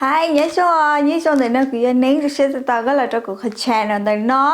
Hais nyob zoo, nyob zoo ntawm no kuv yog Neeb, zoo siab tau koj los rau kuv qhov channel ntawm no.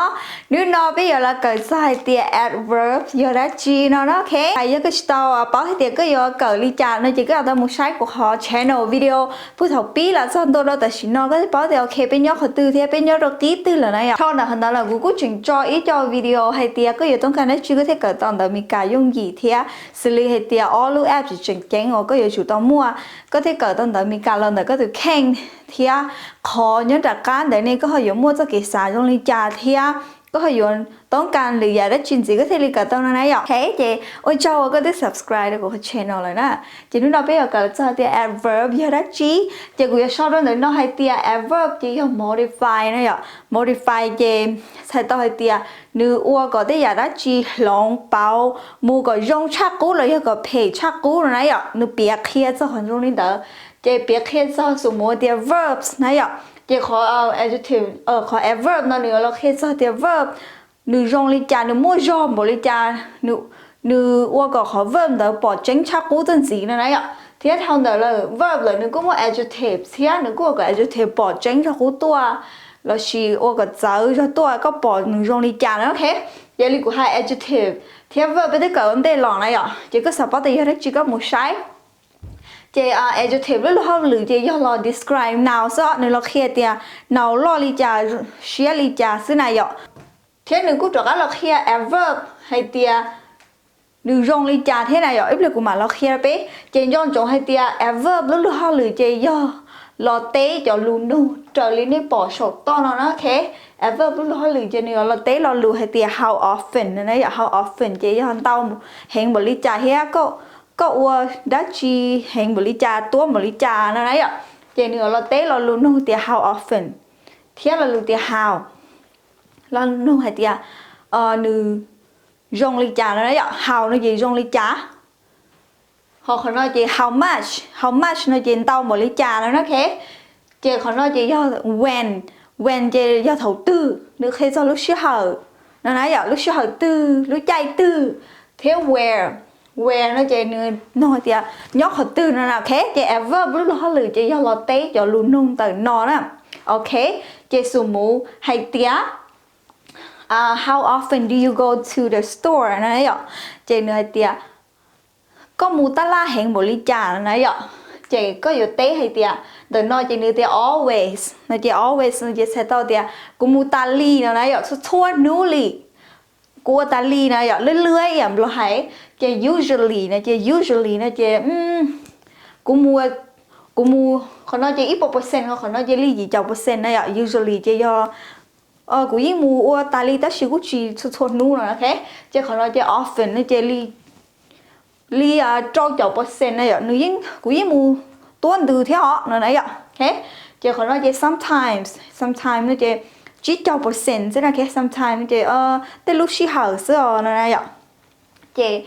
Hnub no peb yuav los kawm txog hais tias adverb yog dab tsi no na, ok. Yog koj tsis tau paub hais tias koj yuav kawm li cas no ces koj yuav tau mus saib kuv qhov channel video puag thaum pib los txog ntua rau tam sim no koj thiaj paub tias ok peb nyob qhov twg thiab peb nyob rau qib twg lawm na yom. Dhau ntawm qhov ntawd los kuv kuj tseem tso ib co video hais tias koj yuav toob kas dab tsi koj thiaj kawm tau ntawv Meskas yooj yim thiab xws li hais tias ob lub app tseem ceeb uas koj yuav tsum tau muaj, koj thiaj kawm tau ntawv Meskas los ntawm koj tus kheej thiab qhov nyob nram qab ntawd ne koj ho yuav muaj txoj kev xav zoo li cas thiab koj ho yuav toob kas lwm yam dab tsi ntxiv koj thiaj li kawm tau no na yom. Ok, ces ua tsaug uas koj twb subscribe rau kuv qhov channel lawm na. Ces hnub no peb yuav kawm txog tias adverb yog dab tsi. Ces kuv yuav sau rau ntawm no hais tias adverb ces yog modify na yom. Modify ces txhais tau hais tias nws ua kom tej yam dab tsi hloov pauv mus kom zoo tshaj qub los yog kom phem tshaj qub no na yom. Nws piav qhia txog qhov zoo li ntawd. Ces piav qhia txog xus mus tias verbs na yom. Ces qhov adjective, qhov adverb no nws yuav los qhia txog tias verb nws zoo li cas, nws muaj zog npaum li cas, nws ua kom qhov verb ntawd pom tseeb tshaj qub tuaj ntxiv no na yom. Thiab dhau ntawd lawm verb lawm nws kuj muaj adjective thiab nws kuj ua kom adjective pom tseeb zog qub tuaj lossis ua kom txawv zog tuaj, koj pom nws zoo li cas na, ok. Yog li kuv hais adjective thiab verb peb twb kawm ua ntej los na yom, ces koj xav paub tias yog dab tsi koj mus saib. Ces adjective lub luag hauj lwm ces yog los describe noun xwb, nws los qhia tias noun loj li cas, siab li cas xwb na yom. Thiab nws kuj rov qab los qhia adverb hais tias nws zoo li cas thiab na yom. Ib pliag kuv mam los qhia peb. Ces nco ntsoov hais tias adverb lub luag hauj lwm ces yog los teb cov lus nug raws li nej pom saum toj no na, ok. Adverb lub luag hauj lwm ces nws yuav los teb lo lus hais tias how often no na yom. How often ces yog ntau heev npaum li cas thiab koj ua dab tsi heev npaum li cas, tuab npaum li cas no na yom. Ces nws yuav los teb lo lus nug tias how often thiab lo lus tias how, lo lus nug hais tias nws zoo li cas no na yom. How no ces zoo li cas. Ho qhov no ces how much, how much no ces ntau npaum li cas no na, ok. Ces qhov no ces yog when, when ces yog thaum twg, nws qhia txog lub sij hawm no na yom, lub sij hawm twg, lub caij twg. Thiab where, where no ces nws nug tias nyob qhov twg no na, ok. Ces adverb lub luag hauj lwm ces yog los teb cov lus nug ntawm no na, ok. Ces xus mus hais tias how often do you go to the store no na yom. Ces nws hais tias koj mus taj laj heev npaum li cas no na yom. Ces koj yuav teb hais tias ntawm no ces nws tias always no ces always no ces txhais tau tias kuv mus tas li no na yom, txhua txhua hnub li. Kuv ua tas li na yom, lwb lwb ib yam nplog hais. Ces usually no ces usually no ces kuv mus, kuv mus, qhov no ces ib puas percent, qhov no ces li yim caum percent na yom. Usually ces yog kuv yeej mus ua tas li tab sis kuj tsis txhua txhua hnub no, ok. Ces qhov no ces often no ces li, li rau caum percent na yom, nws yeej, kuv yeej mus tuab ntws thiab os no na yom, ok. Ces qhov no ces sometimes, sometimes no ces tsib caug percent xwb na, ok. Sometimes no ces tej lub sij hawm xwb os no na yom. Ces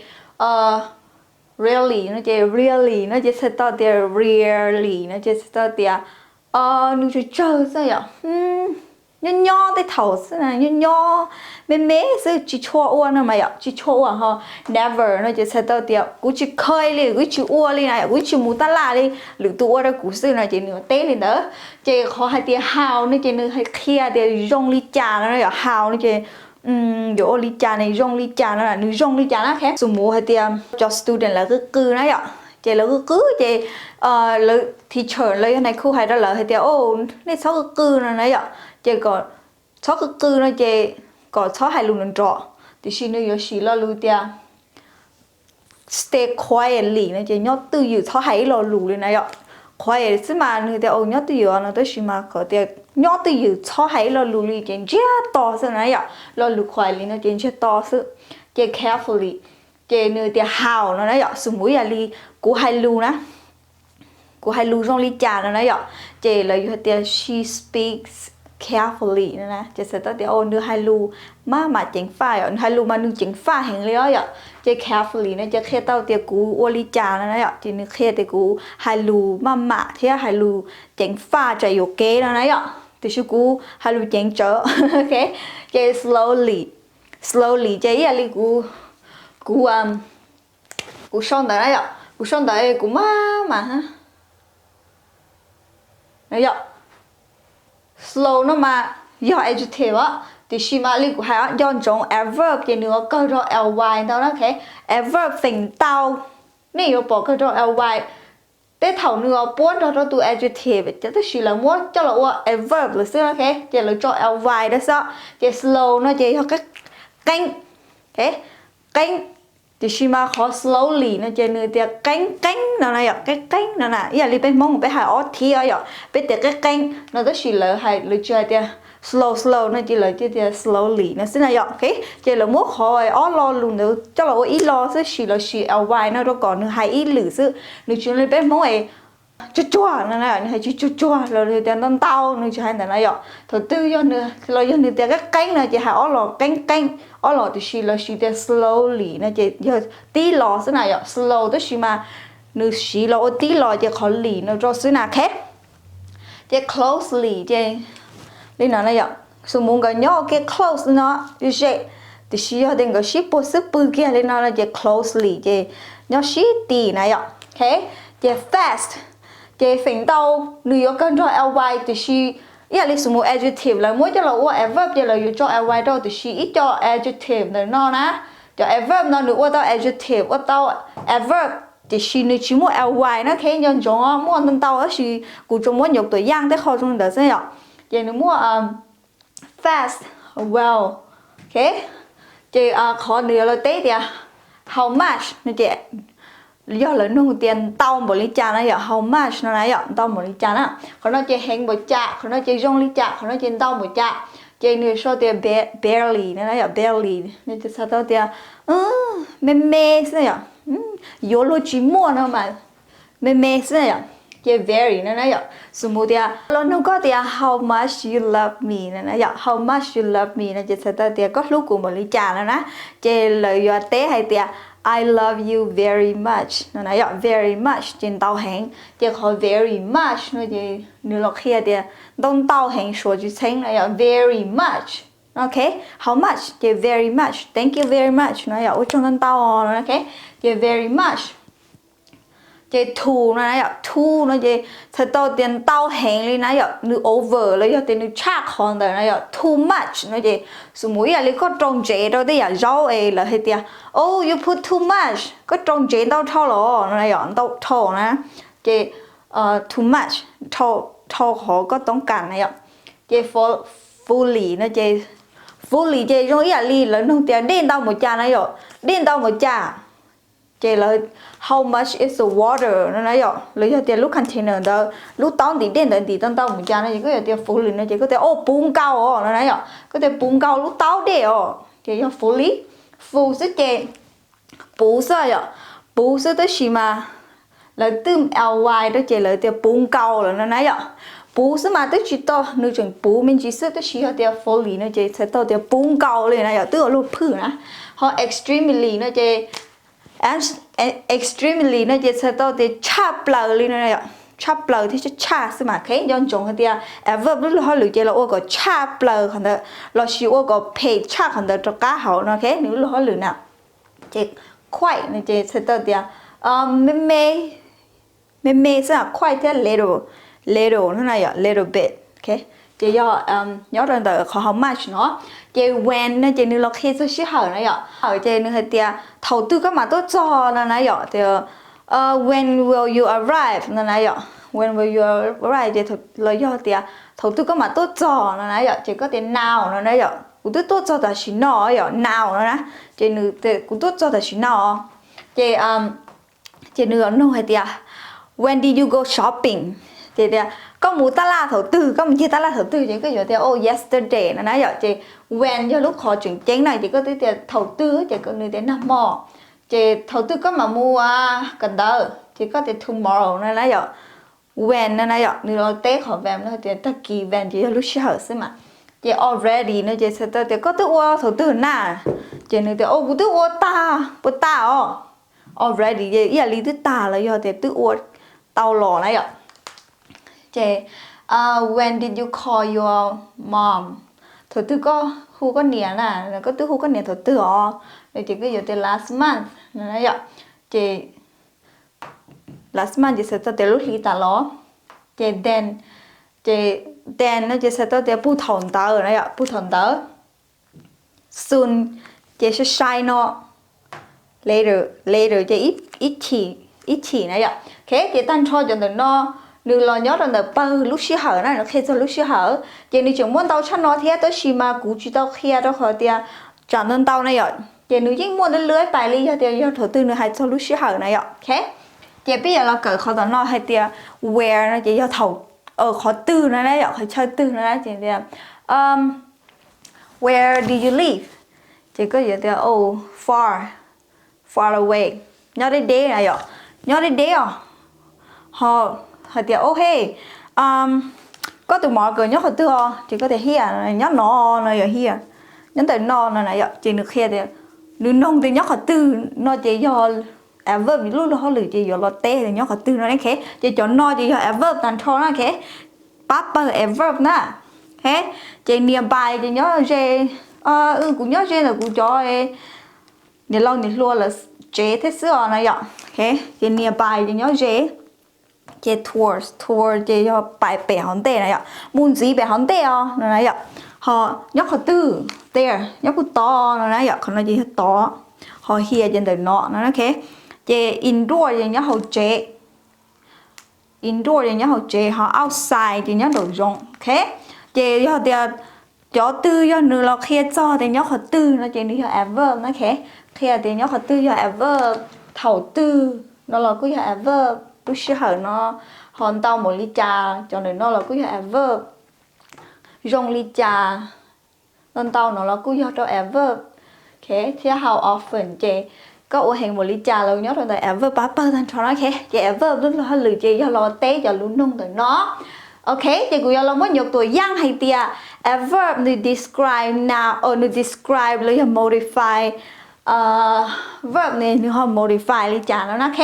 rarely no ces, rarely no ces txhais tau tias, rarely no ces txhais tau tias nws tsawg tsawg xwb yom. Nyob nyob tej thaum xwb na, nyob nyob me me xwb, tsis tshua ua no mas yom, tsis tshua ua. Ho never no ces txhais tau tias kuv tsis kheev li, kuv tsis ua li na yom, kuv tsis mus taj laj li, lwm tus ua rau kuv xwb no ces nws teb li ntawd. Ces qhov hais tias how no ces nws hais qhia tias zoo li cas no na yom. How no ces yuav ua li cas ne, zoo li cas no, nws zoo li cas na, ok. Xus mus hais tias cov student lawv qw qw na yom, ces lawv qw qw ces lawv teacher lawv yog nais khu hais rau lawv hais tias o, nej txhob qw qw no na yom. Ces kom txhob qw qw no ces kom txhob hais lus nrov nrov, tiam sis nws yuav siv lo lus tias stay quietly no ces nyob twj ywm txhob hais ib lo lus li na yom. Quiet xwb mas nws tias nyob twj ywm no tab sis mas kom tias nyob twj ywm txhob hais ib lo lus li ces ntsiag to xwb na yom. Lo lus quietly no ces ntsiag to xwb. Ces carefully ces nws tias how no na yom, xus mus ib yam li kuv hais lus na, kuv hais lus zoo li cas no na yom. Ces lawv yuav hais tias she speaks carefully no na ces txhais tau tias nws hais lus maj mam ceev faj yom, nws hais lus mas nws ceev faj heev li os yom. Ces carefully no ces qhia tau tias kuv ua li cas no na yom, ces nws qhia tias kuv hais lus maj mam thiab hais lus ceev faj tsam yuam kev no na yom, tiam sis kuv hais lus ceev tsawv, ok. Ces slowly, slowly ces ib yam li kuv, kuv, kuv sau ntawv na yom, kuv sau ntawv kuv maj mam Yog slow no mas yog adjective os, tiam sis mas li kuv hais os, nco ntsoov adverb ces nws yuav kawg rau ly ntau na. Adverb feem ntau nej yuav pom kawg rau ly. Tej thaum nws yuav puab nrog rau tus adjective, tab sis lawv muab coj los ua adverb lawm xwb, ces lawv tso ly rau xwb. Ces slow no ces yog qeeb, qeeb, qeeb. Tiam sis mas qhov slowly no ces nws tias qeeb qeeb no na yom, qeeb qeeb no na. Ib yam li peb Hmoob peb hais ob thib os yom, peb tias qeeb qeeb no, tab sis lawv hais, lawv tsis hais tias slow slow no ces lawv tias slowly no xwb na yom. Ces lawv muab qhov ob lo lus ntawd coj los ua ib lo xwb, sis lawv siv ly no rau kom nws hais ib lwm xwb. Nws tsis li peb Hmoob es tsuag tsuag no na, nws hais tsis tsuag tsuag los tias ntau ntau, nws tsis hais ntawd na yom. Thaum twg yog nws, los yog nws tias qeeb qeeb no ces hais ob lo qeeb qeeb, ob lo, tiam sis lawv siv tias slowly no ces yog tib lo xwb na yom. Slow tab sis mas nws siv los ua tib lo ces qhov ly no rau xwb na. Ces closely ces li no na yom, xus mus nkawd nyob ua ke close no ze, tiam sis yog tias nkawd sib puag xwb pw kiag li no no ces closely ces nyob sib ti na yom. Ces fast ces feem ntau nws yuav kawg nrog ly, tiam sis ib yam li xus mus adjective lawv muab coj los ua adverb ces lawv yuav tso ly rau, tiam sis ib co adjective ntawm no na, cov adverb no nws ua tau adjective ua tau adverb, tiam sis nws tsis muaj ly na. Nco ntsoov muaj ntau ntau tab sis kuv tsuas muab nyuam tuam yaj tej qho zoo ntawd xwb yom. Ces nws muaj fast, well. Ces qhov nws yuav los teb tias how much no ces yog lawv nug tias ntau npaum li cas na yom, how much no na yom, ntau npaum li cas na. Qhov no ces heev npaum cas, qhov no ces zoo li cas, qhov no ces ntau npaum cas. Ces nws sau tias barely no na yom, barely no ces txhais tau tias me me xwb yom, yuav luag tsis muaj no mas me me xwb yom. Ces very no na yom, xus mus tias los nug koj tias how much you love me no na yom, how much you love me no ces txhais tau tias koj hlub kuv npaum li cas no na. Ces lawv yuav teb hais tias I love you very much no na yom, very much ces ntau heev. Ces qhov very much no ces nws los qhia tias ntau ntau heev suav tsis txheeb no yom, very much. How much ces very much, thank you very much no yom, ua tsaug ntau ntau no. Ces very much. Ces too no na yom, too no ces txhais tau tias ntau heev li na yom, nws over los yog tias nws tshaj qhov ntawd na yom. Too much no ces xus mus ib yam li koj rau ntsev rau tej yam zaub es lawv hais tias oh you put too much, koj rau ntsev ntau dhau los no na yom, ntau dhau na. Ces too much, dhau qhov koj toob kas na yom. Ces fully no ces, fully ces zoo ib yam li lawv nug tias dej ntau npaum cas na yom, dej ntau npaum cas. Ces lawv how much is the water no na yom, los yog tias lub container ntawd lub taub ntim dej ntawd ntim tau ntau npaum cas no ces koj yuav tias fully no ces koj tias oh puv nkaus os no na yom, koj tias puv nkaus lub taub dej os ces yog fully. Full xwb ces puv xwb yom, puv xwb tab sis mas lawv twb ly rau ces lawv tias puv nkaus lawm no na yom. Puv xwb mas twb tsis tau, nws tseem puv me ntsis xwb, tab sis yog tias fully no ces txhais tau tias puv nkaus li na yom, twb ua luag phwj na. Ho extremely no ces, extremely no ces txhais tau tias tshaj plaws li no, tshaj plaws thiab tshaj tshaj xwb mas. Nco ntsoov hais tias adverb lub luag hauj lwm ces los ua kom tshaj plaws qhov ntawd lossis ua kom phem tshaj qhov ntawd rov qab hauv no, nws lub luag hauj lwm na. Ces quite no ces txhais tau tias me me, me me xwb, quite thiab little, little no na yom, little bit. Ces yog nyob rau ntawm qhov how much no. Ces when no ces nws los qhia txog sij hawm na yom. Hawm ces nws hais tias thaum twg koj mam tuaj txog no na yom, tias when will you arrive no na yom. When will you arrive ces los yog tias thaum twg koj mam tuaj txog no na yom, ces koj tias now no na yom, kuv twb tuaj txog tam sim no yom, now no na. Ces nws, kuv tuaj txog tam sim no. Ces ces nws nug hais tias when did you go shopping? Ces tias koj mus taj laj thaum twg, koj mus ncig taj laj thaum twg? Ces koj yuav tias oh yesterday no na yom. Ces when yog lub qhov tseem ceeb na, ces koj twb tias thaum twg, ces nws tias nag hmo. Ces thaum twg koj mam mus kawm ntawv? Ces koj tias tomorrow no na yom. When no na yom, nws los teb qhov when no tias tag kis, when ces yog lub sij hawm xwb mas. Ces already no ces txhais tau tias koj twb ua thaum twg na? Ces nws tias oh kuv twb ua tag puas tag os. Already ces ib yam li twb tag los yog tias twb ua tau los na yom. Ces when did you call your mom? Thaum twg koj hu koj niam na? Koj twb hu koj niam thaum twg os? Ces koj yuav tias last month no na yom. Ces last month ces txhais tau tias lub hli tas los. Ces then, Ces then no ces txhais tau tias puag thaum ntawd na yom, puag thaum ntawd. Soon ces sai sai no. Later, later ces ib chim, ib chim na yom. Ok, ces tag nrho cov ntawm no nws los nyob rau ntawm pawg lub sij hawm na, nws qhia txog lub sij hawm. Ces nws tseem muaj ntau tshaj no thiab tab sis mas kuv tsis tau qhia rau qhov tias tsam ntau ntau na yom. Ces nws yeej muaj lwj lwj pais li yog tias yog thaum twg nws hais txog lub sij hawm na yom. Ok, ces peb yuav los kawm qhov tom no hais tias where no ces yog thaum, qhov twg no na yom, qhov chaw twg no na ces tias, um, where do you live? Ces koj yuav tias, oh, far, far away, nyob deb deb na yom, nyob deb deb os. Ho hais tias, oh hey, um, koj tus mom kawm nyob qhov twg os? Ces koj tias here, nyob no no yom, here, nyob ntawm no no na yom. Ces nws qhia tias, nws noog tias nyob qhov twg no ces yog adverb lub luag hauj lwm ces yuav los teb tias nyob qhov twg no ne. Ok, ces cov no ces yog adverb tag nrho na. Ok, pab pawg adverb na. Ok, ces nearby ces nyob ze, kuv nyob ze ntawm kuv cov niam laus niam hluas lawv tsev thiab xwb os no yom. Ok, ces nearby ces nyob ze. Ces towards, towards ces yog pais pem hauv ntej na yom, mus ntxiv pem hauv ntej os no na yom. Ho nyob qhov twg? There, nyob puag tod no na yom, qhov no ces yog tod. Ho here ces ntawm no no. Ok, ces indoor ces nyob hauv tsev, indoor ces nyob hauv tsev, ho outside ces nyob nraum zoov. Ok, ces yog tias cov twg yog nws los qhia txog tias nyob qhov twg no ces nws yog adverb na. Ok, qhia tias nyob qhov twg yog adverb, thaum twg no los kuj yog adverb, lub sij hawm no, ho ntau npaum li cas, cov ntawm no los kuj yog adverb, zoo li cas, ntau ntau no los kuj yog rau adverb. Ok, thiab how often ces koj ua heev npaum li cas los nyob rau ntawm adverb pab pawg tag nrho na. Ok, ces adverb lub luag hauj lwm ces yog los teb cov lus noog ntawm no. Ok, ces kuv yuav los muab nyuam tuam yaj hais tias adverb nws describe noun, nws describe los yog modify verb ne, nws ho modify li cas no na. Ok,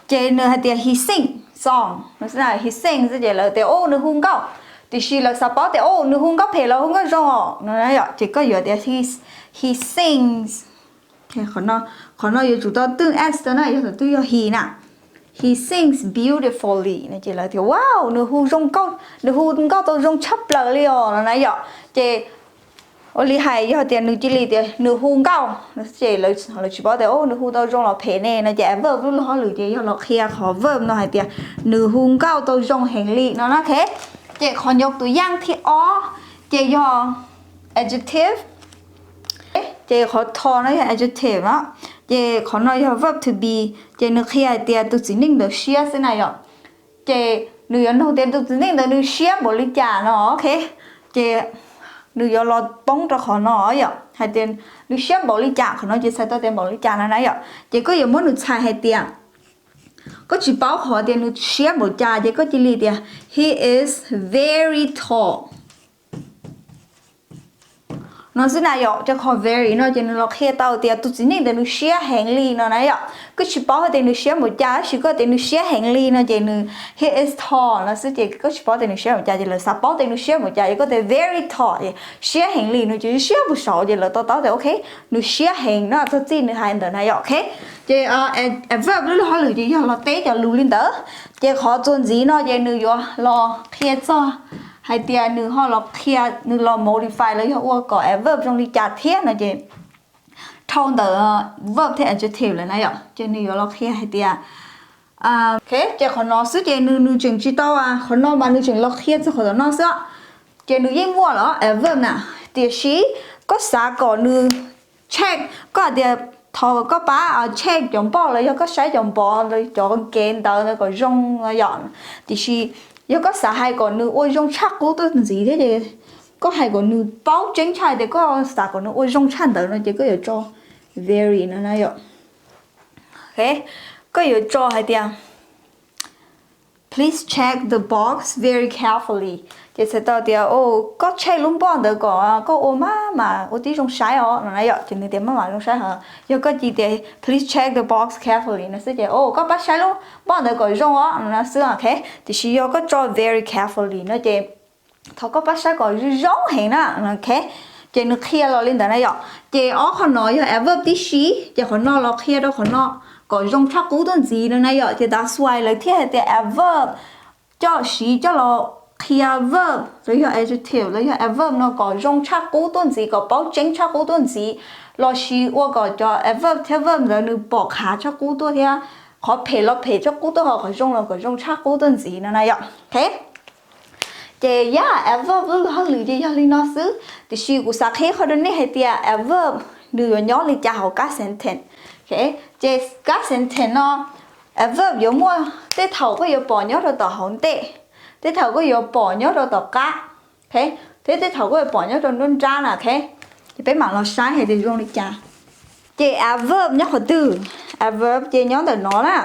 ces nws hais tias he sings song no xwb na, he sings xwb ces lawv tias, o, nws hu nkauj. Tiam sis lawv xav paub tias, o, nws hu nkauj phem los hu nkauj zoo os no na yom. Ces koj yuav tias he sings. Qhov no yuav tsum tau twj s na, yog thaum twg yog he na. He sings beautifully no ces lawv tias, wow, nws hu zoo nkauj, nws hu nkauj tau zoo tshaj plaws li os no na yom. Ces ua li hais yog tias nws cia li tias nws hu nkauj, ces lawv tsis paub tias, o, nws hu tau zoo los phem ne no ces adverb lub luag hauj lwm ces yog los qhia qhov verb no hais tias nws hu nkauj tau zoo heev li no na. Ok, ces qhov nyuam tuam yaj thib ob ces yog adjective. Ces qhov tho no yog adjective no, ces qhov no yog verb to be, ces nws qhia hais tias tus txiv neej ntawd siab xwb na yom. Ces nws yuav noog tias tus txiv neej ntawd nws siab npaum li cas no. Ok, ces nws yuav los poob rau qhov no yom, hais tias nws siab npaum li cas, qhov no ces txhais tau tias npaum li cas no na yom. Ces koj yuav muab nws txhais hais tias koj tsis paub qhov tias nws siab npaum cas ces koj cia li tias he is very tall no xwb na yom. Ces qhov very no ces nws los qhia tau tias tus txiv neej ntawd nws siab heev li no na yom. Koj tsis paub hais tias nws siab npaum cas, tab sis koj tias nws siab heev li no ces nws he is tall no xwb ces koj tsis paub tias nws siab npaum cas ces lawv xav paub tias nws siab npaum cas ces koj tias very tall ces siab heev li no ces siab puag saud ces lawv to taub tias ok, nws siab heev no txog txij nws hais ntawd na yom. Ok, ces adverb lub luag hauj lwm ces yog los teb cov lus li ntawd. Ces qhov txuas ntxiv no ces nws yuav los qhia txog hais tias nws ho los qhia, nws los modify los yog ua kom adverb zoo li cas thiab no ces dhau ntawm verb thiab adjective lawm na yom. Ces nws yuav los qhia hais tias, ok, ces qhov no xwb ces nws, nws tseem tsis tau, qhov no mas nws tseem los qhia txog qhov tom no xwb. Ces nws yeej muaj los adverb na, tiam sis koj xav kom nws check, koj hais tias thov koj pab check cov npoj los yog koj saib cov npov los cov kev ntawd kom zoo no yom. Tiam sis yog koj xav hais kom nws ua zoo tshaj qub tuaj ntxiv thiab ces koj hais kom nws paub tseeb tshaj tias koj xav kom nws ua zoo tshaj ntawd no ces koj yuav tso very no na yom. Ok, koj yuav tso hais tias please check the box very carefully. Ces txhais tau tias, o, koj check lub npoj ntawd kom koj ua maj mam ua tib zoo saib os no na yom. Ces nws tias maj mam zoo saib os. Yog koj cia tias please check the box carefully no xwb ces, o, koj pab saib lub npoj ntawd kom zoo os no xwb. Ok, tiam sis yog koj tso very carefully no ces thov koj pab saib kom zoo zoo heev na. Ok, ces nws qhia los li ntawd na yom. Ces ob qhov no yog adverb tib si, ces qhov no los qhia rau qhov no kom zoo tshaj qub tuaj ntxiv no na yom. Ces that's why lawv thiaj hais tias adverb coj siv coj los qhia verb los yog adjective los yog adverb no kom zoo tshaj qub tuaj ntxiv, kom paub tseeb tshaj qub tuaj ntxiv, los sis ua kom cov adverb thiab verb ntawd nws pom qhav tshaj qub tuaj thiab, qhov phem los phem tshaj qub tuaj, ho qhov zoo los kom zoo tshaj qub tuaj ntxiv no na yom. Ok, ces yam adverb lub luag hauj lwm ces yog li no xwb, tiam sis kuv xav qhia qhov rau nej hais tias adverb nws yuav nyob li cas hauv kab sentence. Ok, ces kab sentence no adverb yuav muaj tej thaum koj yuav pom nyob rau tom hauv ntej, tej thaum koj yuav pom nyob rau tom qab, ok, thiab tej thaum koj yuav pom nyob rau nruab nrab na. Ok, ces peb mam los saib hais tias zoo li cas. Ces adverb nyob qhov twg? Adverb ces nyob ntawm no na.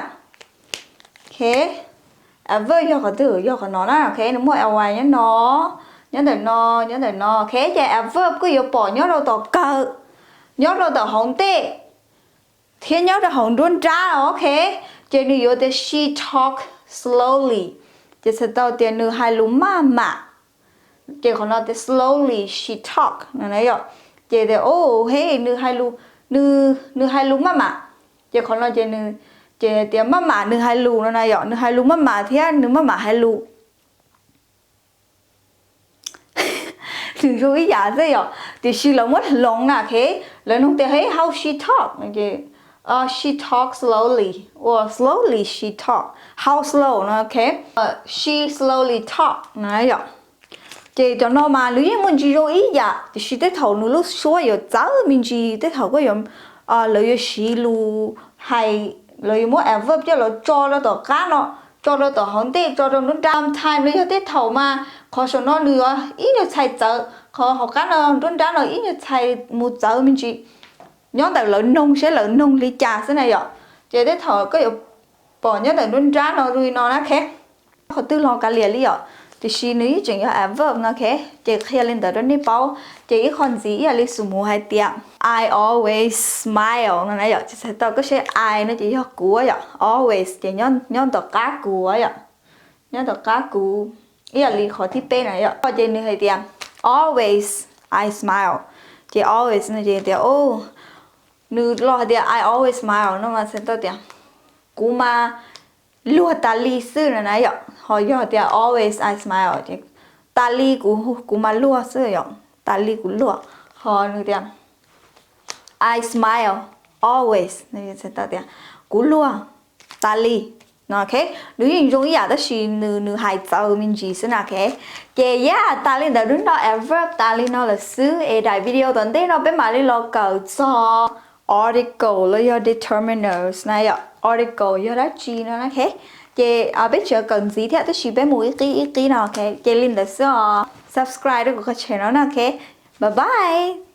Ok, adverb yog qhov twg? Yog qhov no na. Ok, nws muaj ly nyob no, nyob ntawm no, nyob ntawm no. Ok, ces adverb koj yuav pom nyob rau tom kawg, nyob rau tom hauv ntej, thiab nyob rau hauv nruab nrab. Ok, ces nws yuav tias she talk slowly, ces txhais tau tias nws hais lus maj mam. Ces qhov no tias slowly she talk no na yom. Ces tias o he, nws hais lus, nws hais lus maj mam. Ces qhov no ces nws, ces tias maj mam nws hais lus no na yom, nws hais lus maj mam thiab nws maj mam hais lus. Nws zoo ib yam xwb yom, tiam sis lawv muab hloov na. Ok, lawv nug tias he, how she talk? She talk slowly, or slowly she talk. How slow no? Ok, she slowly talk no yom. Ces cov no mas nws yeej muaj ntsis zoo ib yam, tiam sis tej thaum nws lub suab yuav txawv me ntsis, tej thaum koj yuav, lawv yuav siv lus hais, lawv yuav muab adverb coj los tso rau tom qab no, tso rau tom hauv ntej, tso rau nruab nrab. Sometimes los yog tej thaum mas qhov saum no nws ib nyuag txhais txawv, qhov hauv qab no nruab nrab no ib nyuag txhais mus txawv me ntsis. Nyob ntawm lawv noog seb lawv noog li cas xwb na yom. Ces tej thaum koj yuav pom nyob ntawm nruab nrab no zoo li no na. Ok, qhov twg los kav liam li yom, tiam sis nws yeej tseem yog adverb no. Ok, ces qhia li ntawd rau nej paub. Ces ib qho ntxiv ib yam li xus mus hais tias I always smile no na yom, ces txhais tau koj saib I no ces yog kuv yom, always ces nyob tom qab kuv yom, nyob tom qab kuv. Ib yam li qhov thib peb na yom, ces nws hais tias always I smile, ces always no ces tias o, nws los hais tias I always smile no mas txhais tau tias kuv mas luag tas li xwb no na yom. Ho yog tias always I smile ces tas li kuv, kuv mas luag xwb yom, tas li kuv luag. Ho nws tias I smile always, txhais tau tias kuv luag tas li no. Ok, nws yeej zoo ib yam tab sis nws, nws hais txawv me ntsis xwb na. Ok, ces yog tas li ntawd, lub nrob adverb tas li no lawm xwb es daim video tom ntej no peb mam li los kawm txog article los yog determiners na yom. Article yog dab tsi no na. Ok, ces peb tseem kawm ntxiv thiab tab sis peb mus ib qib ib qib no. Ok, ces li ntawd xwb os, subscribe rau kuv qhov channel no na. Ok, bye bye.